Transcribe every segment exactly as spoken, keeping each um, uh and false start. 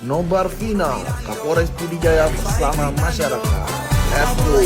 Nobar final, Kapolres Pidie Jaya bersama masyarakat. Let's go!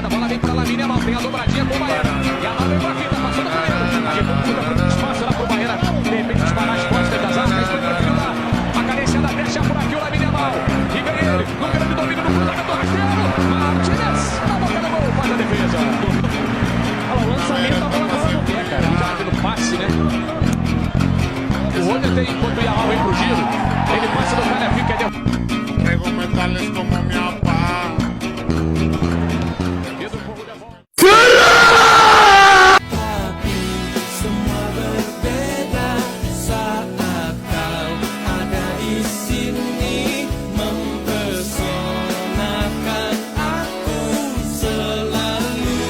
Bola ali para Lamine Yamal, tem a dobradinha com o Baena. Yamal veio pra fita, passou do primeiro. Aí, muita pro espaço lá pro Baena. De repente, disparar as costas das armas, mas preferiu dar a carência da brecha por aqui, o Lamine Yamal. Ribeirinho, no grande domínio do cruzamento, rasteiro. Martinez, na boca do gol, faz a defesa. Olha o lançamento, a bola para o Boteca. Ele já tá no passe, né? O Rodri tem, enquanto o Yamal vem pro giro, ele passa do cara, fica de Pego metales como mi papá. Tapi semua berbeda saat kau ada di sini, mempesonakan aku selalu.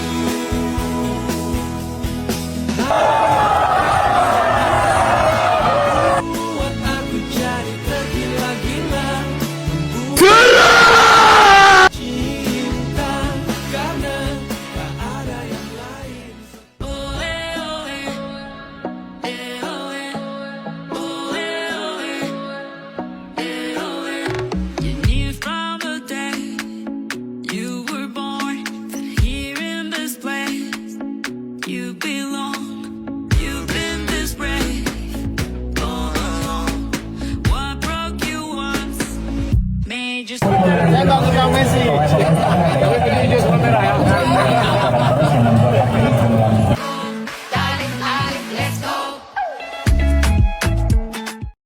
Buat aku jadi tergila-gila, membuat cinta karena tak ada yang lain. You knew from the day you were born that here in this place you belong. You've been this brave all along. What broke you once made you Saya tak suka Messi. Tapi video kamera ya.